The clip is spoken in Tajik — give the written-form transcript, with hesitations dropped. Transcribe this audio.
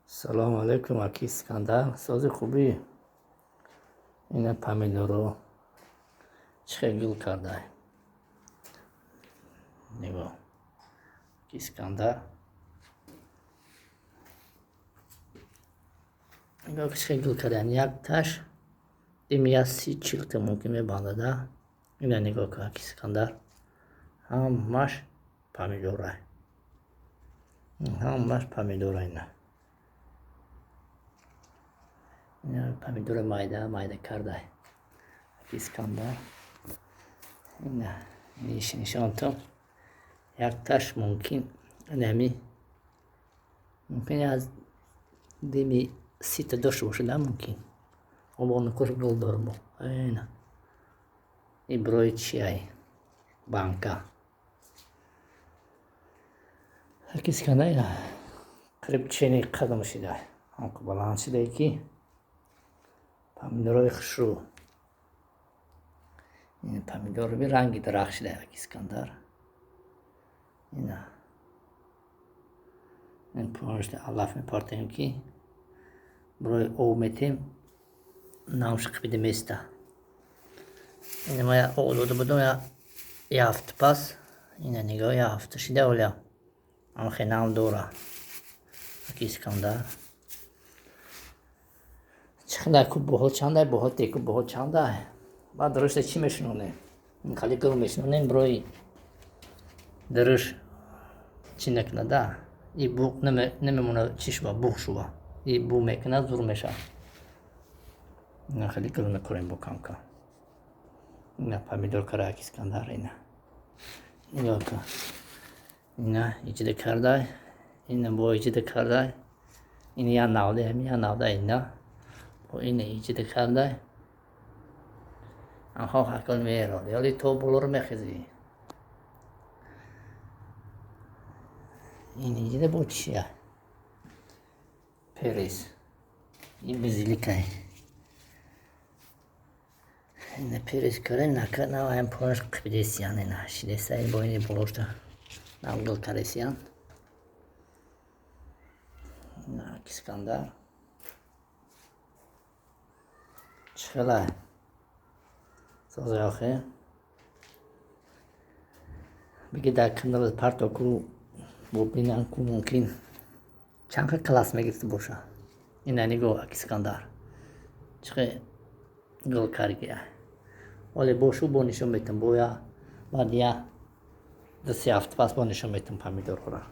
Салому алейкум, аки Искандар. Сози, хубӣ? Ина помидоро чӣ хел гул кардай. Нигоҳ. Аки Искандар. Нигоҳ, чӣ хел гул кардан. Як таш дим я 30-40 та мумкин мебандада. Ина нигоҳ кун, аки Искандар. Ҳамаш помидорай. Ҳамаш помидора ина. Помидори майда майда кардай. Искандар. Ина нишонтон. Якташ мумкин инами мумкин аз дими 30 та дошта бошад, мумкин. Обонукуш гул дормо. Ина. И брои чиай? Банка. Аки Искандар, ина қариб чени қадам шидай. Ҳамқа баланд шидай ки помидорои хушрӯ. Ин помидор би ранги дарахт шидай, аки Искандар. Ина. Ин пошта алаф мепартем ки брои об метем, намш қибида места. Ина ма об дода будам я ҳафта пас. Ина нигоҳ, я ҳафта шида оля. Ҳамхе нам дора. Аки Искандар. Чӣ қадар ку буҳо чандай, буҳо теку буҳо чандай. Баъд дурушта чӣ мешунонем? Хали гул мешунонем, брои дуруш чӣ накунада. И буғ намемона, чӣ шува, буғ шува. И бу мекунад, зур мешавад. Ина хеле гул мекорем бо камкам. Ина помидор кара, аки Искандар, ина. Нигоҳ кун. Ина иҷида кардай, ина бо иҷида кардай. Ин я навда, ҳами я навда ина. Бо ина иҷида кардай. Анхо ҳакл мерод. Ёли то болоро мехезӣ. Ин иҷида бо чия? Перец. Ин базиликай. Ина перец карем, нака наваям пош қибидесиян ина. Шидесай бо ини болошта. Нав гул каресиян. Ина Искандар. Чӣ хелай? Сози охир? Биги дар канал парто ку бубинам ку мумкин чанд хел класс мегирифта боша. Ина нигоҳ, аки Искандар. Чӣ хел гул каргия. Оле бошу бо нишон метам, боя баъд я 2-3 ҳафта пас бо нишон метам помидорҳоро.